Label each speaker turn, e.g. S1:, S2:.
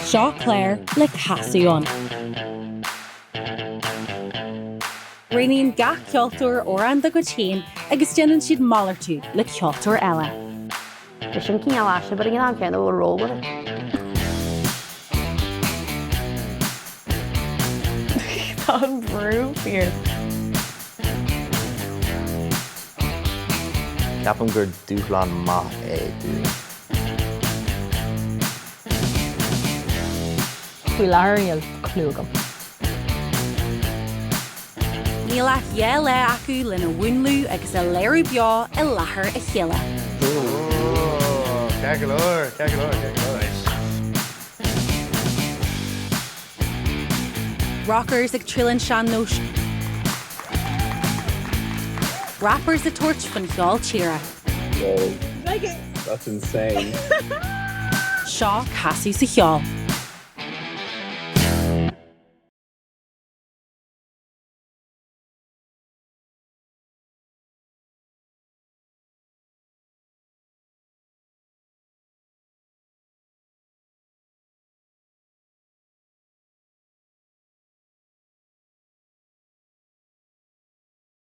S1: Seo clár le casadh ann. Roghnaíonn gach ceoltóir amhrán dá gcuid féin agus déanann siad malartú le ceoltóir eile.
S2: Is sin cineál aisteach but ag an am céanna we'll roll with it.
S3: Tá an brú fíor.
S4: Ceapaim gur dúshlán maith é dúinn.
S3: Faoi láthair níl clue agam.
S1: Níl ach 2 lá acu lena mhúnlú agus a léiriú beo i láthair a chéile.
S5: Ooh, ceart go leor, ceart go leor, ceart go leor.
S1: Rockers ag triail an sean-nóis. Rappers ag tabhairt faoin cheol tíre.
S5: Whoa. That's insane.
S1: Seo casadh sa cheol.